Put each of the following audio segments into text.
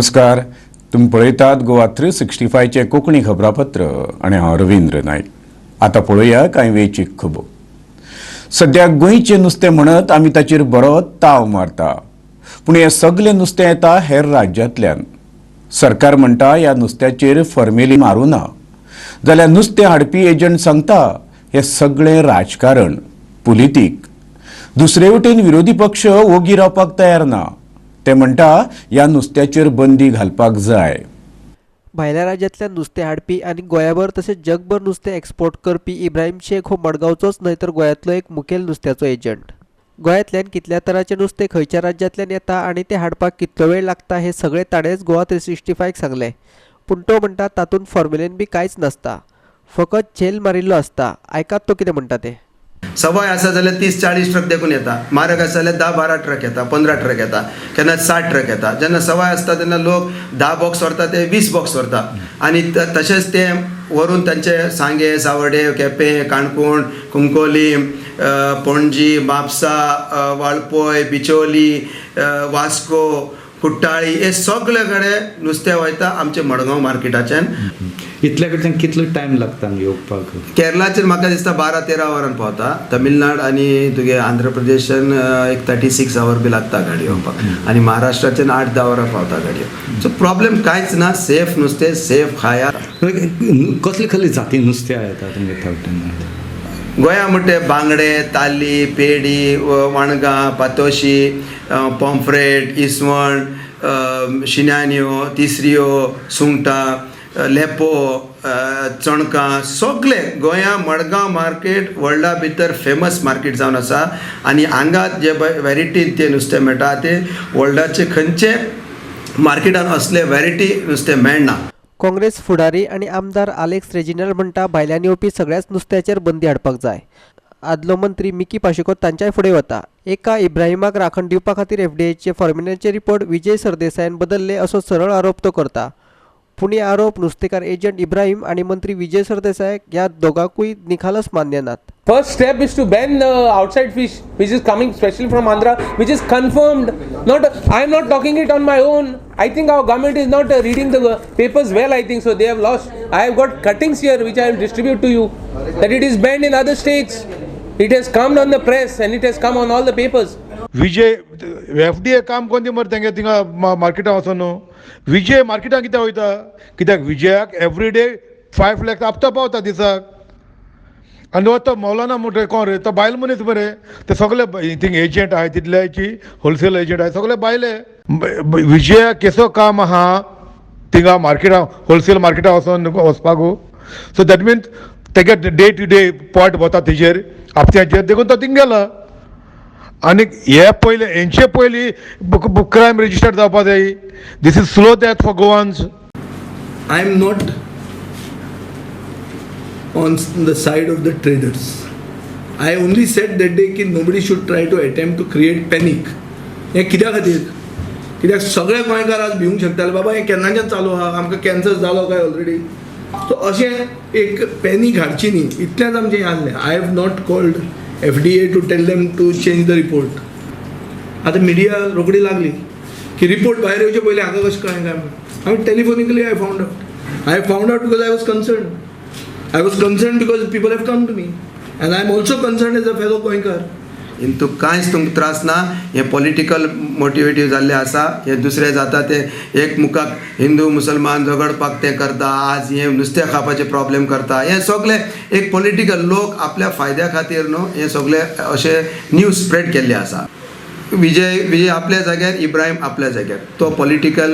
नमस्कार, तुमी पळयतात गोवा 365चें कोंकणी खबरापत्र आनी हांव रवींद्र नायक. आतां पळोवया कांय वेंचीक खबरो. सद्या गोंयचें नुस्तें म्हणत आमी ताचेर बरो ताव मारता, पूण हें सगलें नुस्तें येता हेर राज्यांतल्यान. सरकार म्हणटा ह्या नुस्त्याचेर फॉर्मेलीन मारूं ना, जाल्यार नुस्तें हाडपी एजंट सांगता हें सगळें राजकारण, पुलितीक. दुसरे वटेन विरोधी पक्ष ओगी रावपाक तयार ना. ते म्हणटा ह्या नुस्त्याचेर बंदी घालपाक जाय. भायल्या राज्यांतल्यान नुस्तें हाडपी आनी गोंयाभर तशेंच जगभर नुस्तें एक्सपोर्ट करपी इब्राहीम शेख हो मडगांवचोच न्हय तर गोंयांतलो एक मुखेल नुस्त्याचो एजंट. गोंयांतल्यान कितल्या तरांचें नुस्तें खंयच्या राज्यांतल्यान येता आनी तें हाडपाक कितलो वेळ लागता हें सगळें ताणेंच गोवा 365 सांगलें. पूण तो म्हणटा तातूंत फॉर्मेलीन बी कांयच नासता, फकत झेल मारिल्लो आसता. आयकात तो कितें म्हणटा तें. सवाय आसा जाल्यार 30-40 ट्रक देखून येता, म्हारग आसा जाल्यार 10-12 ट्रक येता, 15 ट्रक येता, केन्ना 60 ट्रक येता. जेन्ना सवाय आसता तेन्ना लोक 10 बॉक्स व्हरता, ते 20 बॉक्स व्हरता आनी तशेंच ते व्हरून तांचे सांगे, सावर्डे, केपें, काणकोण, कुंकोली, पणजी, म्हापसा, वाळपय, बिचोली, वास्को, कुट्टाळी हे सगळे कडेन नुस्तें वयता आमचे मडगांव मार्केटाच्यान. इतल्या कडच्यान कितलो टायम लागता हांगा येवपाक? केरलाचेर म्हाका दिसता 12-13 वरां पावता. तमिळनाड आनी तुगे आंध्र प्रदेशान एक 36 our बी लागता गाडी येवपाक आनी महाराष्ट्राच्यान 8-10 वरां पावता गाडयो. सो प्रॉब्लेम कांयच ना, सेफ नुस्तें, सेफ खाया. कसले कसले जाती नुस्तें येता तुमगे थवटेन? गोंया म्हणटे बांगडे, ताल्ली, पेडी, वाणगां, पातोशी, पॉम्फ्रेट, इसवण, शिन्यान्यो, तिसऱ्यो, सुंगटां, लेपो, चणकां, सगळे गोंया मडगांव मार्केट वर्ल्डा भितर फेमस मार्केट जावन आसा आनी हांगा जे वेरायटी ते नुस्तें मेळटा ते वर्ल्डाचे खंयचे मार्केटान असले वेरायटी नुस्तें मेळना. काँग्रेस फुडारी आनी आमदार आलेक्स रेजिनाल्ड म्हणटा भायल्यान येवपी सगळ्याच नुस्त्याचेर बंदी हाडपाक जाय. आदलो मंत्री मिकी पाशेको तांच्याय फुडें वता. एका इब्राहिमाक राखण दिवपा खातीर एफडीएचे फॉर्मेलिनाचे रिपोर्ट विजय सरदेसायान बदलले असो सरळ आरोप तो करता. पूण हे आरोप नुस्तेकार एजंट इब्राहीम आनी मंत्री विजय सरदेसाय ह्या दोगांकूय निखालस मान्य नात. First step is to ban the outside fish which is coming specially from Andhra, which is confirmed. Not, I am not talking it on my own. I think our government is not reading the papers well. I think so. They have lost. I have got cuttings here which I will distribute to you, that it is banned in other states. It has come on the press and it has come on all the papers. Vijay FDA काम कोण ती मरे तेंगे थिंगा मार्केटान वचोन न्हू. विजय मार्केटान कित्याक वयता? कित्याक विजयाक एवरी डे 5 लॅक्स हप्तो पावता दिसाक. आनी तो मौलाना म्हणटा कोण रे, तो बायल मनीस मरे. ते सगळे थिंग एजंट आहाय तितल्याची होलसेल एजंट आहाय सगळे बायले. विजया केसो काम आहा थिंगा मार्केटान, होलसेल मार्केटान वचोन वचपाक. सो that means तेगे डे टू डे पोट वता तेजेर हप्त्याचेर, देखून तो थिंग गेला. आनी हे पयले हेंचे पयलीं क्रायम रजिस्टर जावपा जाय. This is slow death for Goans. I am not on the side of the traders. I only said that day की nobody should try to attempt to create panic. हें कित्या खातीर? कित्याक सगळे गोंयकार आज भिवंक शकताले, बाबा हें केन्नाच्यान चालू आहा, आमकां कॅन्सर जालो काय ऑलरेडी. सो अशें एक पॅनीक हाडची न्ही इतलेंच आमचें हें आसलें. I have not called FDA to tell them to change the report. आतां मिडिया रोखडी लागली की रिपोर्ट भायर येवचे पयलीं हांगा कशें कळ्ळें काय म्हणून. हांवें telephonically I found out. I found out because I was concerned. I was concerned because people have come to me and I am also concerned as a fellow गोंयकार. हितून कांयच तुमकां त्रास ना. हें पॉलिटिकल मोटिवेटीव जाल्लें आसा. हें दुसरें जाता तें एक मुखाक हिंदू मुसलमान झगडपाक तें करता. आज हें नुस्तें खावपाचें प्रॉब्लेम करता. हें सगळें एक पॉलिटिकल लोक आपल्या फायद्या खातीर न्हू हें सगळें अशें न्यूज स्प्रेड केल्लें आसा. विजय विजय आपल्या जाग्यार, इब्राहीम आपल्या जाग्यार. तो पॉलिटिकल,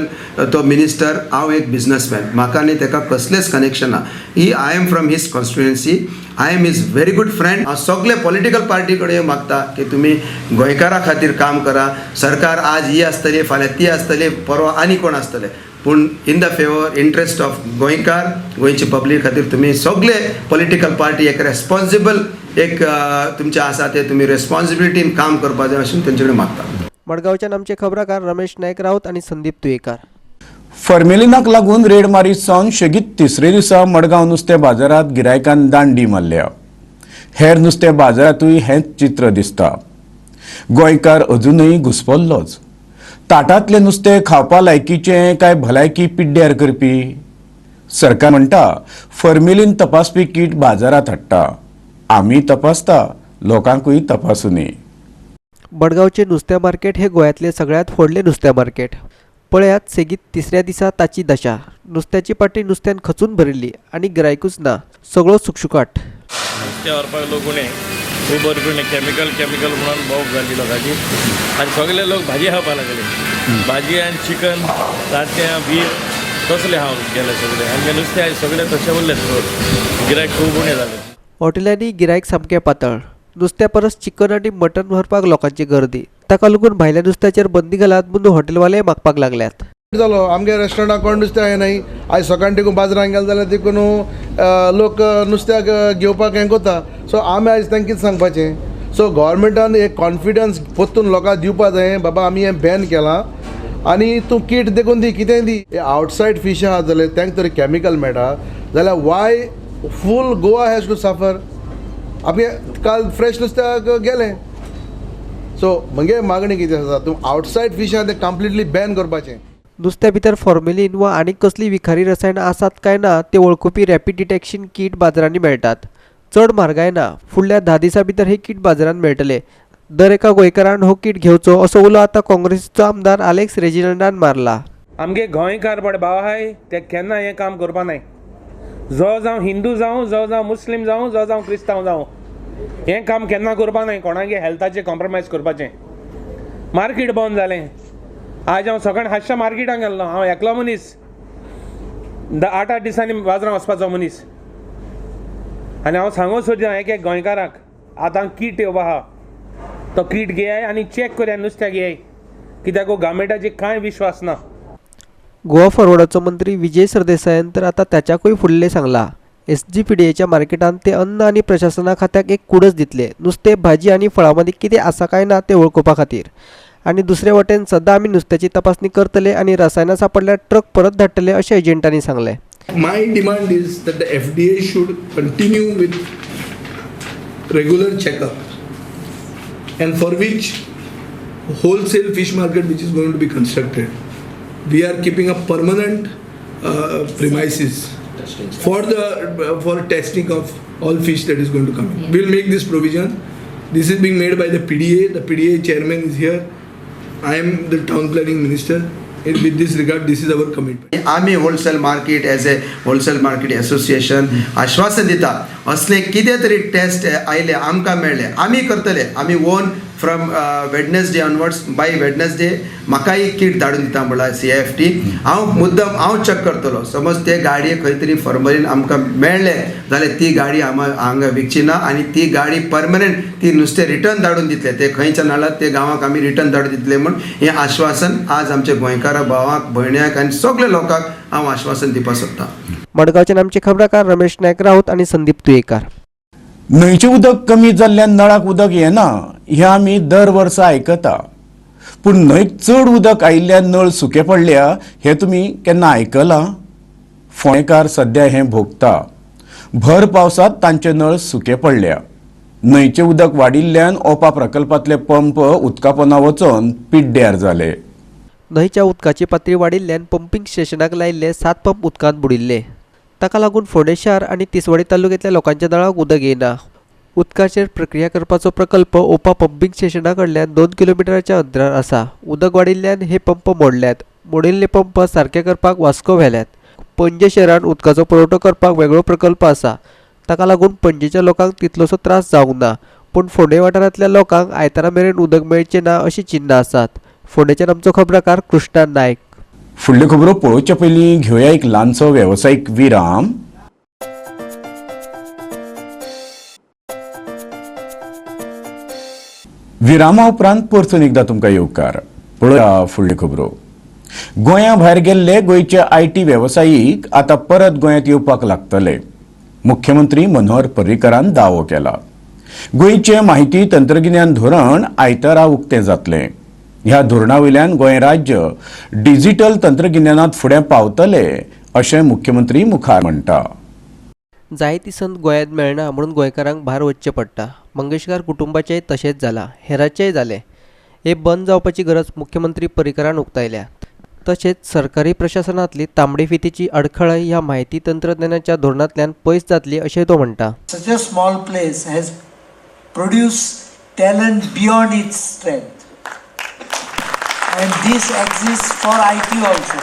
तो मिनिस्टर, हांव एक बिजनसमॅन. म्हाका आनी तेका कसलेंच कनेक्शन ना. ही I am from his constituency, I am his very good friend. हांव सगळे पॉलिटिकल पार्टी कडेन मागता की तुमी गोंयकारा खातीर काम करा. सरकार आज ही आसतली, फाल्यां ती आसतली, परवां आनी कोण आसतले, पूण in the favour interest of गोंयकार, गोंयची पब्लीक खातीर तुमी सगळे पॉलिटिकल पार्टी एक रेस्पॉन्सिबल एक तुमचें आसा ते तुमी रेस्पॉन्सिबिलिटीन काम करपा जाय अशें तेंचे कडेन मागता. मडगांवच्यान आमचे खबराकार रमेश नायक राऊत आनी संदीप तुयेकार. फॉर्मेलिनाक लागून रेड मारीत सावन शेगीत तिसरे दिसा मडगांव नुस्तें बाजारांत गिरायकान दांडी मारल्या. हेर नुस्तें बाजारांतूय हेंच चित्र दिसता. गोंयकार अजुनूय घुस्पल्लोच. ताटांतलें नुस्तें खावपा लायकीचें काय भलायकी पिड्ड्यार करपी? सरकार म्हणटा फॉर्मेलीन तपासपी कीट बाजारांत हाडटा, आमी तपासता, लोकांकूय तपासूनी. मडगांवचें नुस्त्या मार्केट हे गोंयांतलें सगळ्यांत व्हडलें नुस्त्या मार्केट. पळयात सेगीत तिसऱ्या दिसा ताची दशा. नुस्त्याची पाटी नुस्त्यान खचून भरिल्ली आनी गिरायकूच ना, सगळो सुकसुकाट. नुस्तें व्हरपाक लोक उणें, खूब भरपूर केमिकल केमिकल म्हणून बोब जाली लोकांची आनी सगळे लोक भाजी खावपाक लागले. भाजी आनी चिकन, तांतयां, बीफ तसले खावंक गेले सगळे आनी नुस्तें आयज सगळे तशें उरले, गिरायक खूब उणें जालें. हॉटेलांनी गिरायक सामकें पातळ. नुस्त्या परस चिकन आनी मटन व्हरपाक लोकांची गर्दी. ताका लागून भायल्या नुस्त्याचेर बंदी घालात म्हणून हॉटेलवाले मागपाक लागल्यात. जालो आमगे रेस्टॉरंटाक कोण नुस्तें येनाय. आयज सकाळीं देखून बाजारान गेले जाल्यार देखून लोक नुस्त्याक घेवपाक हें कोता. सो आमी आयज तांकां कितें सांगपाचें? सो गोवोरमेंटान एक कॉन्फिडन्स परतून लोकांक दिवपा जाय, बाबा आमी हें बॅन केलां आनी तूं कीट देखून दी, कितेंय दी. आवटसायड फीश आहा जाल्यार तांकां तरी कॅमिकल मेळटा जाल्यार why full Goa has to suffer? आमी काल फ्रेश नुस्त्याक गेले. सो म्हगे मागणी कितें आसा, तूं आवटसायड फीश आहा तें कंप्लिटली बॅन करपाचें. नुस्त्या भितर फॉर्मेलीन वा आनीक कसलीं विखारी रसायनां आसात काय ना ते वळखुपी रॅपीड डिटेक्शन कीट बाजारांनी मेळटात. चड म्हारगाय ना. फुडल्या 10 दिसां भितर हे कीट बाजारांत मेळटले. दर एका गोंयकारान हो कीट घेवचो असो उलो आतां काँग्रेसीचो आमदार आलेक्स रेजिनाल्डान मारला. आमगे गोंयकार बड भाव आहाय ते केन्ना हें काम करपा नाय. जो जावं हिंदू जावं, जो जावं मुस्लीम जावं, जो जावं क्रिस्तांव जावं, हें काम केन्ना करपा नाय, कोणागे हेल्थाचें कॉम्प्रोमायज करपाचें. मार्केट बंद जालें. आज हांव सकाळीं हातशा मार्केटाक गेल्लो. हांव एकलो मनीस, 8-8 दिसांनी बाजारांत वचपाचो मनीस. आनी हांव सांगूंक सोदता एक एक गोंयकाराक, आतां कीट येवपा आहा, तो कीट घेयाय आनी चॅक करया नुस्त्याक घेयाय, कित्याक गव्हर्मेंटाचेर कांय विश्वास ना. गोवा फॉरवर्डाचो मंत्री विजय सरदेसायान तर आतां ताच्याकूय फुडलें सांगलां. SGPDAच्या मार्केटांत ते अन्न आनी प्रशासना खात्याक एक कुडस दितले, नुस्तें, भाजी आनी फळां मदीं कितें आसा काय ना तें वळखुपा खातीर. आनी दुसरे वटेन सदां आमी नुस्त्याची तपासणी करतले आनी रसायनां सांपडल्यार ट्रक परत धाडटले अशें एजंटांनी सांगलें. My demand is that the FDA should continue with regular checkup and for which wholesale fish market which is going to be constructed, we are keeping a permanent premises for the for testing of all fish that is going to come in. Yeah. We'll make this provision. This is being made by the PDA. The PDA chairman is here. I am the town planning minister. With this regard, this is our commitment. आमी wholesale market as a wholesale market association आश्वासन दिता, असले कितें तरी taste आयले आमकां मेळ्ळे आमी करतले. आमी own from Wednesday onwards, by Wednesday म्हाकाय कीट धाडून दिता म्हणल्यार CIFT. हांव मुद्दम हांव चॅक करतलो. समज ते गाडये खंय तरी फॉर्मलीन आमकां मेळ्ळे जाल्यार ती गाडी हांगा विकची ना आनी ती गाडी परमनंट ती नुस्तें रिटर्न धाडून दितले. ते खंयच्यान हाडलां ते गांवाक आमी रिटर्न धाडून दितले म्हूण हें आश्वासन आज आमच्या गोंयकारा भावाक, भयण्याक आनी सगल्या लोकांक हांव आश्वासन दिवपाक सोदतां. मडगांवच्यान आमचे खबराकार रमेश नायक राऊत आनी संदीप तुयेकार. न्हंयचें उदक कमी जाल्ल्यान नळाक उदक येना हें आमी दर वर्सा आयकता, पूण न्हंयक चड उदक आयिल्ल्यान नळ सुके पडल्या हें तुमी केन्ना आयकलां? फोंडेकार सद्या हें भोगता. भर पावसांत तांचे नळ सुके पडल्या. न्हंयचें उदक वाडिल्ल्यान ओपा प्रकल्पांतले पंप उदका पोंदा वचोन पिड्ड्यार जाले. न्हंयच्या उदकाची पातळी वाडिल्ल्यान पंपींग स्टेशनाक लायिल्ले 7 पंप उदकांत बुडिल्ले. ताका लागून फोंडें शार आनी तिसवाडी तालुक्यांतल्या लोकांच्या नळाक उदक येना. उदकाचेर प्रक्रिया करपाचो प्रकल्प ओपा पंपींग स्टेशना कडल्यान 2 किलोमिटराच्या अंतरार आसा. उदक वाडिल्ल्यान हे पंप मोडल्यात. मोडिल्ले पंप सारके करपाक वास्को व्हेल्यात. पणजे शहरान उदकाचो पुरवठो करपाक वेगळो प्रकल्प आसा. ताका लागून पणजेच्या लोकांक तितलोसो त्रास जावंक ना, पूण फोंडें वाठारांतल्या लोकांक आयतारा मेरेन उदक मेळचें ना अशी चिन्नां आसात. फोंडेच्यान आमचो खबराकार कृष्णा नायक. फुडल्यो खबरो पळोवचे पयलीं घेवया एक ल्हानसो वेवसायीक विराम. विरामा उपरांत परतून एकदां तुमकां येवकार. पळोवया फुडल्यो खबरो. गोंया भायर गेल्ले गोंयचे IT वेवसायीक आतां परत गोंयांत येवपाक लागतले. मुख्यमंत्री मनोहर पर्रीकरान दावो केला. गोंयचें माहिती तंत्रगिन्यान धोरण आयतारा उक्तें जातलें. ह्या धोरणा वयल्यान गोंय राज्य डिजिटल तंत्रगिन्यानांत फुडें पावतले अशें मुख्यमंत्री मुखार म्हणटा. जायती संद गोंयांत मेळना म्हणून गोंयकारांक भायर वचचें पडटा. मंगेशकार कुटुंबाचेंय तशेंच जालां, हेरांचेंय जालें. हे बंद जावपाची गरज मुख्यमंत्री पर्रीकरान उक्तायल्या. तशेंच सरकारी प्रशासनांतली तांबडी फितीची अडखळय ह्या म्हायती तंत्रज्ञानाच्या धोरणांतल्यान पयस जातली अशेंय तो म्हणटा. Such a small place has produced talent beyond its strength. And this exists for IT also.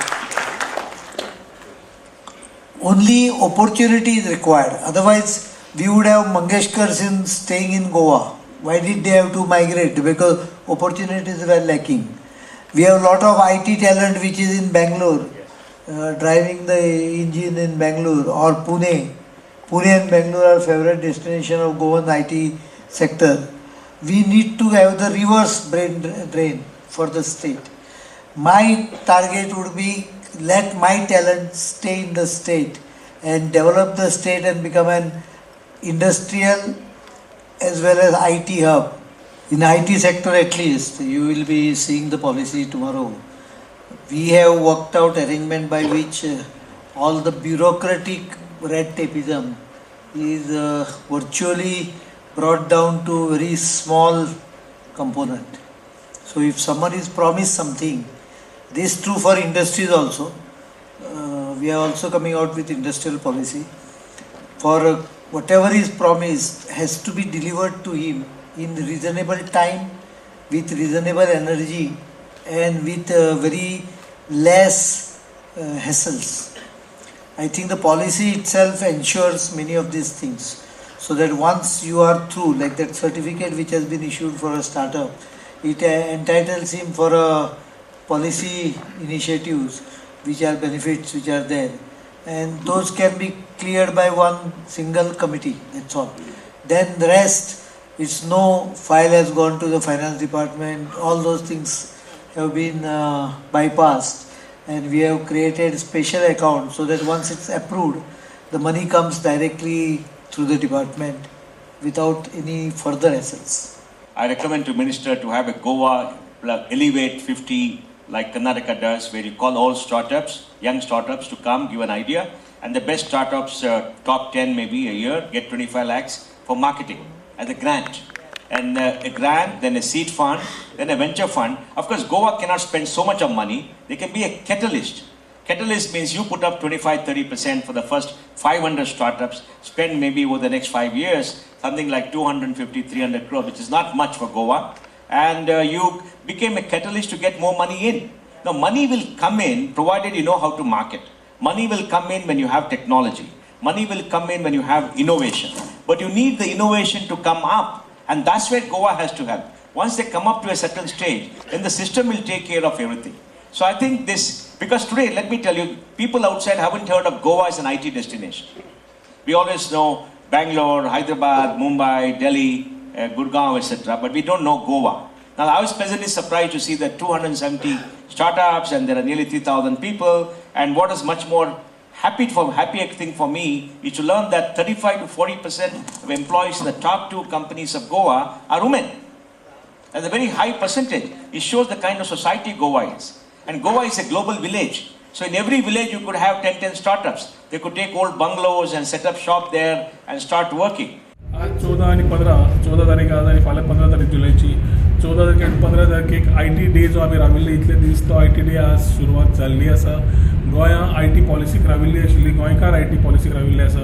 Only opportunity is required. Otherwise, we would have Mangeshkars in staying in Goa. Why did they have to migrate? Because opportunities were lacking. We have a lot of IT talent which is in Bangalore, driving the engine in Bangalore or Pune. Pune and Bangalore are favorite destination of Goan IT sector. We need to have the reverse brain drain for the state. My target would be let my talent stay in the state and develop the state and become an industrial as well as IT hub. In IT sector at least, you will be seeing the policy tomorrow. We have worked out arrangement by which all the bureaucratic red tapeism is virtually brought down to very small component. So if someone is promised something, this is true for industries also. We are also coming out with industrial policy. For whatever is promised has to be delivered to him in reasonable time, with reasonable energy and with very less hassles. I think the policy itself ensures many of these things, so that once you are through, like that certificate which has been issued for a startup, it entitles him for a policy initiatives which are benefits which are there, and those can be cleared by one single committee, that's all. Then the rest, it's no file has gone to the finance department, all those things have been bypassed, and we have created special account so that once it's approved, the money comes directly through the department without any further hassles. I recommend to Minister to have a Goa Elevate 50 like Karnataka does, where you call all startups, young startups to come, give an idea, and the best startups, top 10 maybe a year, get 25 lakhs for marketing as a grant. And a grant, then a seed fund, then a venture fund. Of course, Goa cannot spend so much of money. They can be a catalyst. Catalyst means you put up 25-30% for the first 500 startups, spend maybe over the next 5 years, something like 250-300 crore, which is not much for Goa. And you became a catalyst to get more money in. Now, money will come in provided you know how to market. Money will come in when you have technology. Money will come in when you have innovation. But you need the innovation to come up. And that's where Goa has to help. Once they come up to a certain stage, then the system will take care of everything. So I think this, because today, let me tell you, people outside haven't heard of Goa as an IT destination. We always know Bangalore, Hyderabad, Mumbai, Delhi, Gurgaon, etc., but we don't know Goa. Now, I was pleasantly surprised to see that 270 startups and there are nearly 3,000 people. And what is much more happy thing for me is to learn that 35 to 40% of employees in the top 2 companies of Goa are women. That's a very high percentage. It shows the kind of society Goa is. And Goa is a global village. So in every village you could have 10 startups. They could take old bungalows and set up shop there and start working. आज 14 आणि 15, 14 तारीख आज आणि फाल्यां 15 तारीख जुलैची, 14 तारखे आनी 15 तारखेक I T day जो आमी राविल्ले इतले दीस तो I T day आज सुरवात जाल्ली आसा. गोंया I T पॉलिसीक राविल्ली आशिल्ली, गोंयकार I T पॉलिसीक राविल्ले आसा.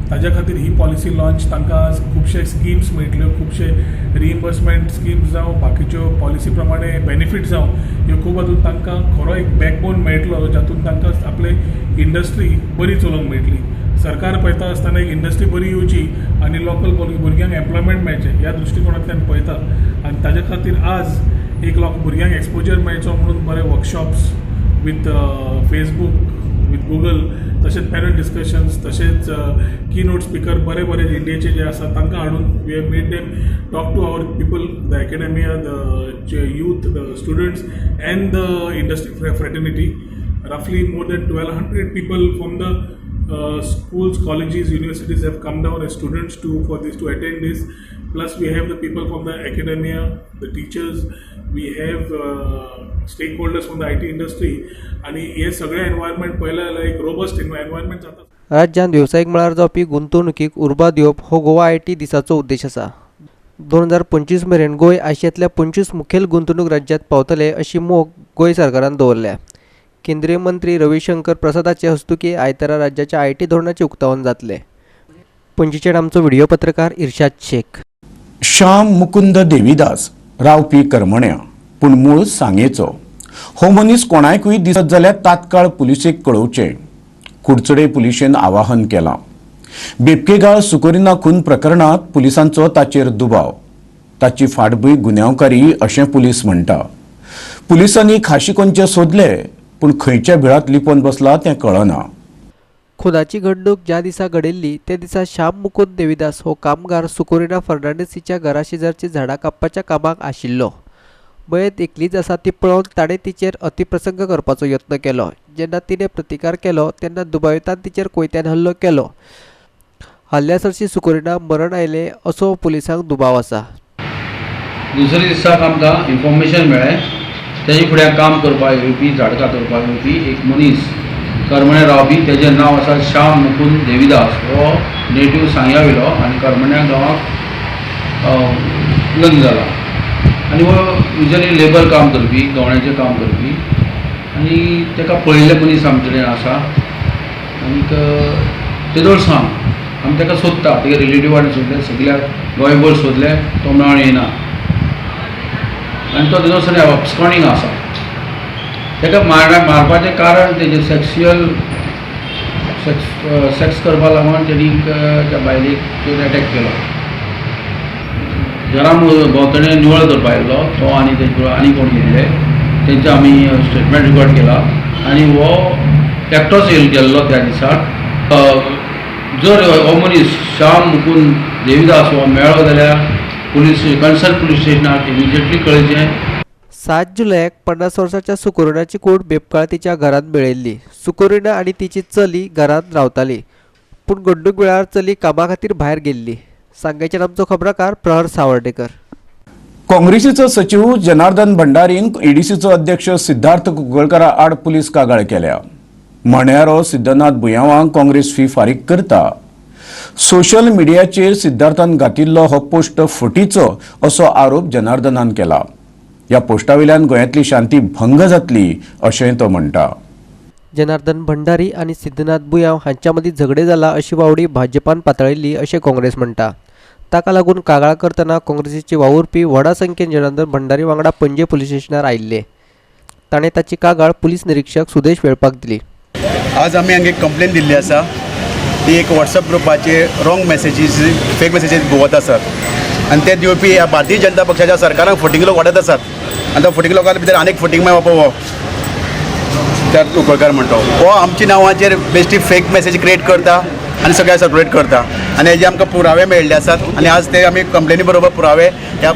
ताज्या खातीर ही पॉलिसी लॉन्च तांकां आज खुबशे स्किम्स मेळटल्यो, खुबशे रिइम्बर्समेंट स्किम्स जावं बाकीच्यो पॉलिसी प्रमाणे बेनिफीट जावं, ह्यो खूब हातूंत तांकां खरो एक बॅकबोन मेळटलो जातून तांकां आपले इंडस्ट्री बरी चलोवंक मेळटली. सरकार पळयता आसतना एक इंडस्ट्री बरी येवची आनी लोकल भुरग्यांक एम्प्लॉयमेंट मेळचें ह्या दृश्टिकोणांतल्यान पळयता आनी ताज्या खातीर आज एक लोक भुरग्यांक एक्सपोजर मेळचो म्हणून बरे workshops with Facebook, with Google, तशेंच पॅनल डिस्कशन्स, तशेंच की नोट स्पिकर बरे बरे इंडियेचे जे आसा तांकां हाडून we have made them talk to our people, the academia, the youth, the students and the industry fraternity. Roughly more than 1200 people from the schools, colleges, universities have come down as students to attend this. Plus we have the people from the academia, the teachers, we have stakeholders from the IT industry. आणि हे सगळे environment पळयलें जाल्यार एक robust environment जाता. राज्यांत वेवसायीक मळार जावपी गुंतवणुकीक उर्बा दिवप हो गोवा I T दिसाचो उद्देश आसा. 2025 मेरेन गोंय आशियांतल्या 25 मुखेल गुंतवणूक राज्यांत पावतले अशी मोख गोंय सरकारान दवरल्या. केंद्रीय मंत्री रविशंकर प्रसादाचे हस्तुकीं आयतारा राज्याच्या IT धोरणाचें उक्तावण जातलें. पणजेच्यान आमचो व्हिडिओ पत्रकार इर्शाद शेख. श्याम मुकुंद देविदास रावपी करमण्या पूण मूळ सांगेचो हो मनीस कोणायकूय दिसत जाल्यार तात्काळ पुलिसेक कळोवचें कुडचडे पुलिशेन आवाहन केलां. बेबकेगाळ सुकोरिना खून प्रकरणांत पुलिसांचो ताचेर दुबाव. ताची फाटभूंय गुन्यांवकारी अशें पुलीस म्हणटा. पुलिसांनी खाशी कोनचे सोदले पूण खंयच्या बिळांत लिपोवन बसला तें कळना. खुनाची घडणूक ज्या दिसा घडिल्ली त्या दिसा श्याम मुकुंद देविदास हो कामगार सुकोरिना फर्नांडीस हिच्या घरा शेजारची झाडां कापपाच्या कामाक आशिल्लो. मयत एकलीच आसा ती पळोवन ताणें तिचेर अतिप्रसंग करपाचो यत्न केलो. जेन्ना तिणें प्रतिकार केलो तेन्ना दुबावितान तिचेर कोयत्यान हल्लो केलो. हल्ल्या सरशी सुकोरिना मरण आयलें असो पुलिसांक दुबाव आसा. दुसऱ्या दिसाक आमकां इन्फॉर्मेशन मेळ्ळें तेजे फुडें काम करपाक येवपी झाड कातरपाक येवपी एक मनीस करमण्या रावपी, तेजें नांव आसा श्याम मुकुंद देविदास. हो नेटीव सांग्या वयलो आनी करमण्या गांवाक लग्न जाला आनी हो युजली लेबर काम करपी, गवण्याचें काम करपी आनी ताका पळयल्ले मनीस आमचे कडेन आसा आनीक तेदोळ सावन आमी ताका सोदता. तेगे रिलेटिवांनी सोदले, सगल्या गोंयभर सोदलें, तो मेळोन येना आनी तो तेदोळ सावन अबस्कॉन्डींग आसा. ताका मारपाचें कारण तेजें सेक्स्युअल सेक्स करपा लागून तेणी त्या बायलेक अटॅक केलो. घरा भोंवतणी निवळ करपा आयिल्लो तो आनी तेजे आनी कोण येयल्ले तेंचे आमी स्टेटमेंट रिकॉर्ड केला आनी हो एकटोच येयल गेल्लो त्या दिसाक. जर हो मनीस श्याम मुकुंद देविदास हो मेळ्ळो जाल्यार पुलीस कन्सर्न पुलीस स्टेशनाक इमिजिएटली कळचें. 7 जुलयाक 50 वर्सांच्या सुकोरिनाची कूड बेबकाळ तिच्या घरांत मेळिल्ली. सुकोरिना आनी तिची चली घरांत रावताली पूण घडणूक वेळार चली कामा खातीर भायर गेल्ली. सांगेच्यान आमचो खबराकार प्रहर सावर्डेकर. काँग्रेसीचो सचिव जनार्दन भंडारीन ईडीसीचो अध्यक्ष सिद्धार्थ कुंकळकरा आड पुलीस कागाळ केल्या. म्हणयारो सिद्धनाथ बुयांवांक काँग्रेस फी फारीक करता. सोशल मिडियाचेर सिद्धार्थान घातिल्लो हो पोस्ट फटीचो असो आरोप जनार्दनान केला. ह्या पोस्टावेल्यान गोंयांतली शांती भंग जातली अशेंय तो म्हणटा. जनार्दन भंडारी आनी सिद्धनाथ बुयांव हांच्या मदीं झगडें जाला अशी वावडी भाजपान पातळिल्ली अशें काँग्रेस म्हणटा. ताका लागून कागाळ करतना काँग्रेसीचे वावुरपी व्हडा संख्येन जनार्दन भंडारी वांगडा पणजे पुलीस स्टेशनार आयिल्ले. ताणें ताची कागाळ पुलीस निरीक्षक सुदेश वेळपाक दिली. आज आमी हांगा एक कंप्लेन दिल्ली आसा ती एक वॉट्सएप ग्रुपाचेर रॉंग मॅसेजीस, फेक मॅसेजीस घुंवत आसात आनी ते दिवपी ह्या भारतीय जनता पक्षाच्या सरकाराक फटींग लोक वाडत आसात आनी तो फटींग लोकां भितर आनीक फटींग मागीर बाबा हो त्या कुंकळकार म्हणटा हो आमच्या नांवाचेर बेश्टी फेक मॅसेज क्रिएट करता आनी सगळ्या सर्कुलेट करता आनी हेजे आमकां पुरावे मेळिल्ले आसात आनी आज ते आमी कंप्लेनी बरोबर पुरावे ह्या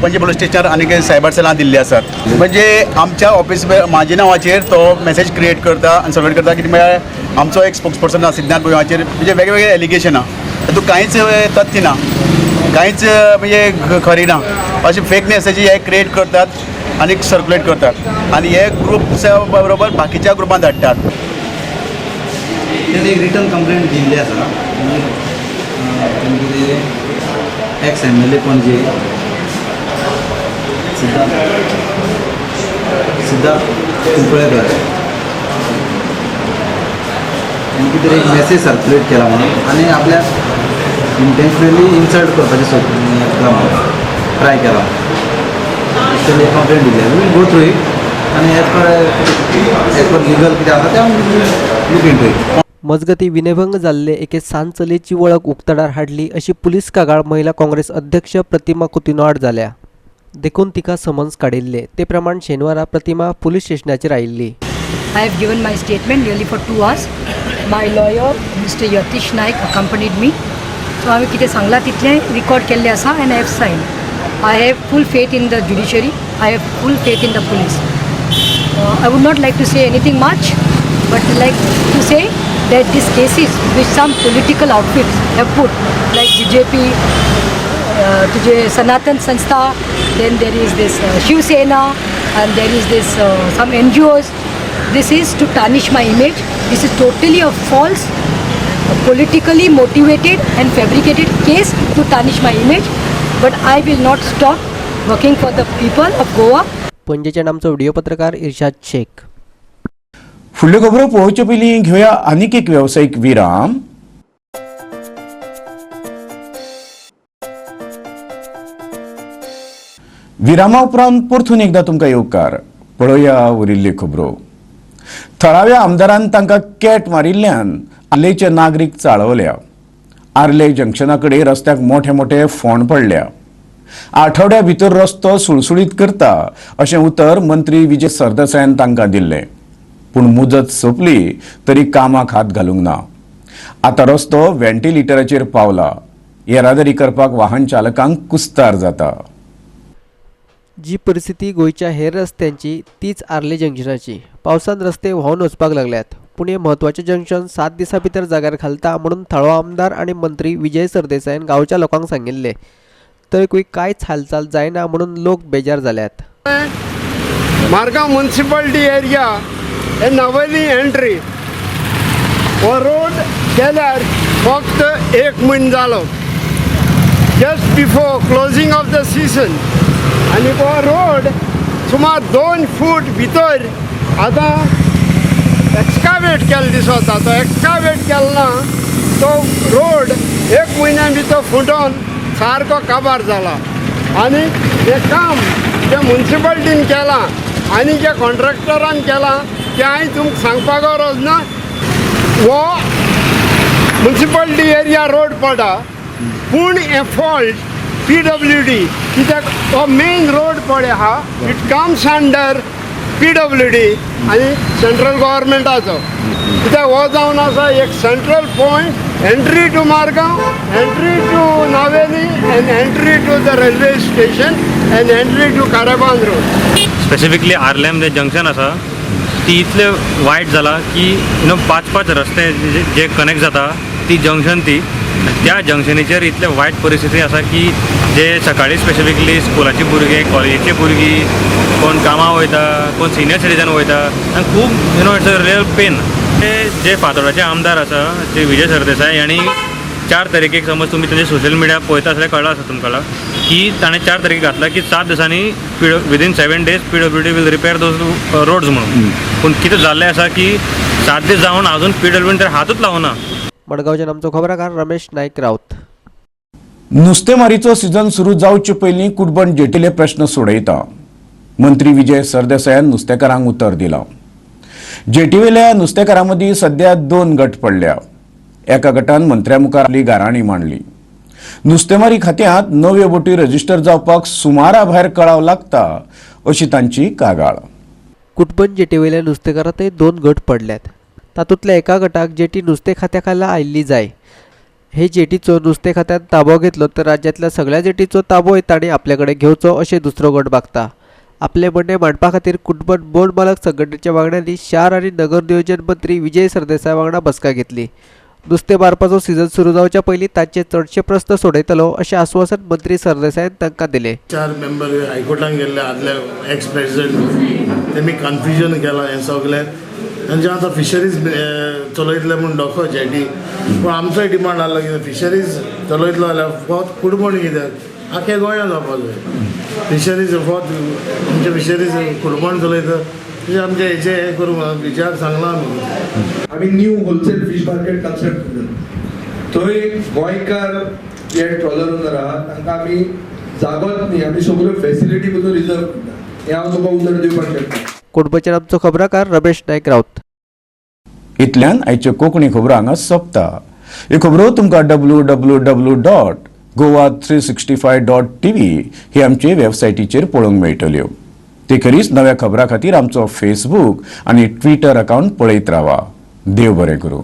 पणजे पुलीस स्टेशनार आनी सायबर सेलान दिल्ले आसात. म्हणजे आमच्या ऑफिस म्हाज्या नांवाचेर तो मॅसेज क्रिएट करता आनी सर्कुलेट करता कितें म्हळ्यार आमचो एक स्पोक्स पर्सन आसा सिद्धार्थ बुयांवाचेर म्हणजे वेगवेगळे एलिगेशन आहा, तातूंत कांयच तथ्य ना, कांयच म्हणजे खरी ना. अशे फेक मॅसेजी हे क्रिएट करतात आनी सर्कुलेट करतात आनी हे ग्रुप बरोबर बाकीच्या ग्रुपान धाडटात. तेणे एक रिटर्न कंप्लेंट दिल्ली आसा कितें ex MLA Panaji Siddharth Kunkalkar तेणी कितें एक मॅसेज सर्कुलेट केला म्हणून आनी आपल्याक इंटेन्शनली इन्सल्ट करपाचें सोदला म्हणून ट्राय केला. तेणी एक कंप्लेंट दिली. We will go through it आनी एज पर लिगल कितें आसा तें आमी लूक इन टू it. मजगतीं विनयभंग जाल्ले एके सान चलयेची वळख उक्ताडार हाडली अशी पुलीस कागाळ महिला काँग्रेस अध्यक्ष प्रतिमा कुतिन्हो आड जाल्या. देखून तिका समन्स काडिल्ले. ते प्रमाण शेनवारा प्रतिमा पुलीस स्टेशनाचेर आयिल्ली. I have given my statement nearly for 2 hours. My lawyer Mr. Yatish Naik accompanied me. So हांवें कितें सांगलां तितलें रिकॉर्ड केल्लें आसा and I have signed. I have full faith in the judiciary. I have full faith in the police. I would not like to say anything much, but like to say that these cases which some political outfits have put, like BJP, tujhe Sanatan Sanstha, then there is this Shiv Sena, and there is this some NGOs. This is to tarnish my image. This is totally a false, politically motivated and fabricated case to tarnish my image. But I will not stop working for the people of Goa. पणजेच्यान आमचो video पत्रकार इर्शाद शेख. फुडल्यो खबरो पळोवचे पयलीं घेवया आनीक एक वेवसायीक विराम. विरामा उपरांत परतून एकदा तुमकां येवकार. पळोवया उरिल्ल्यो खबरो. थळाव्या आमदारान तांकां कॅट मारिल्ल्यान आर्लेचे नागरीक चाळवल्या. आर्ले जंक्शना कडेन रस्त्याक मोठे मोठे फोंड पडल्या. आठवड्या भितर रस्तो सुळसुळीत करता अशें उतर मंत्री विजय सरदेसायान तांकां दिल्लें, पूण मुजत सोंपली तरी कामाक हात घालूंक ना. आतां रस्तो व्हेंटिलेटराचेर पावला. येरादारी करपाक वाहन चालकांक कुस्तार जाता. जी परिस्थिती गोंयच्या हेर रस्त्यांची तीच आर्ले जंक्शनाची. पावसान रस्ते व्हांवन वचपाक लागल्यात, पूण हें म्हत्वाचें जंक्शन 7 दिसां भितर जाग्यार घालता म्हणून थळावो आमदार आनी मंत्री विजय सरदेसायान गांवच्या लोकांक सांगिल्लें, तरीकूय कांयच हालचाल जायना म्हणून लोक बेजार जाल्यात. मार्गांव म्युनिसिपालिटी एरिया हे नवेली एंट्री हो रोड केल्यार फक्त 1 म्हयनो जालो, just before closing of the season. आनी हो रोड सुमार 2 फूट भितर आतां एक्सकावेट केल्लो दिसता. तो एक्सकावेट केलो ना तो रोड 1 म्हयन्या भितर फुटोन सारको काबार जाला. आनी हें काम जें म्युनिसिपालिटीन केलां आनी जे कॉन्ट्रॅक्टरान केलां तें हांवें तुमकां सांगपाक गरज ना. हो म्युनिसिपालिटी एरिया रोड पडटा, पूण हें फॉल्ट PWD कित्याक हो मेन रोड पळय आहा, it comes under PWD आनी सेंट्रल गव्हर्मेंटाचो. कित्याक हो जावन आसा एक central point, entry to Margao, entry to Navelim and entry to the railway station and entry to Kharebandh road. Specifically Arlem J junction आसा ती इतले वायट जाला की you know 5-5 रस्ते जे कनेक्ट जाता ती जंक्शन, ती त्या जंक्शनीचेर इतले वायट परिस्थिती आसा की जे सकाळी स्पेसिफिकली स्कुलाची भुरगीं, कॉलेजीची भुरगीं, कोण कामां वयता, कोण सिनियर सिटीजन वयता, आनी खूब you know it's a real pain. ते जे फातोडाचे आमदार आसा जे विजय सरदेसाय हांणी 4 तारखेक, समज तुमी तेंचे सोशल मिडिया पळयता जाल्यार कळ्ळां आसा तुमकां की ताणें 4 तारखेक घातला की 7 दिसांनी within 7 days PWD will repair those roads म्हणून. पूण कितें जाल्लें आसा की 7 दीस जावन आजून PWDन तर हातूच लावना. मडगांवच्यान आमचो खबराकार रमेश नायक राऊत. नुस्तेमारीचो सीजन सुरू जावचे पयलीं कुटबण जेटीले प्रश्न सोडयता. मंत्री विजय सरदेसायान नुस्तेकारांक उतर दिलां. जेटीवेल्या नुस्तेकारां मदीं सध्या 2 गट पडल्या. एका गटान मंत्र्या मुखार आपली गाराणी मांडली. नुस्तेमारी खात्यांत नव्यो बोटी रजिस्टर जावपाक सुमारा भायर कळाव लागता अशी तांची कागाळ. कुटबण जेटीवेल्या नुस्तेकारांतय 2 गट पडल्यात. तातूंतल्या एका गटाक जेटी नुस्तें खात्या खाला आयिल्ली जाय. हे जेटीचो नुस्तें खात्यान ताबो घेतलो तर राज्यांतल्या सगळ्या जेटीचो ताबोय तांणी आपले कडेन घेवचो अशें दुसरो गट मागता. आपले म्हणणें मांडपा खातीर कुटबण बोट मालक संघटनेच्या वांगड्यांनी शार आनी नगर नियोजन मंत्री विजय सरदेसाय वांगडा बसका घेतली. नुस्तें मारपाचो सीजन सुरू जावच्या पयलीं तांचे चडशे प्रस्न सोडयतलो अशें आस्वासन मंत्री सरदेसायान तांकां दिलें. 4 मेंबर हायकोर्टान गेल्ले आदले एक्स प्रेसिडेंट, तेमी कन्फ्युजन केलां हें सगळें. आनी आतां फिशरीज चलयतले म्हूण डोको जेटी, पूण आमचोय डिमांड आहलो कितें फिशरीज चलयतलो जाल्यार फक्त कुडबण कित्याक आख्या गोंयांत जावपाक जाय. फिशरीज फक्त आमचे फिशरीज कुडबण चलयता तशें आमचे हेचे हें करूंक विचार सांगला आमी. आमी new wholesale fish market construct करतात, थंय गोंयकार जे ट्रॉलर ओनर आहा तांकां आमी जागोच न्ही, आमी सगळ्यो फेसिलिटी पसून रिजर्व करता, हें हांव तुका उतर दिवपाक शकता. कुटबणच्यान आमचो खबराकार रमेश नायक राऊत. इतल्यान आयच्यो कोंकणी खबरो हांगा सोंपता. ह्यो खबरो तुमकां www.goa365.tv ही आमचे वेबसायटीचेर पळोवंक मेळटल्यो. ते खेरीज नव्या खबरां खातीर आमचो फेसबूक आनी ट्विटर अकावंट पळयत रावा. देव बरें करूं.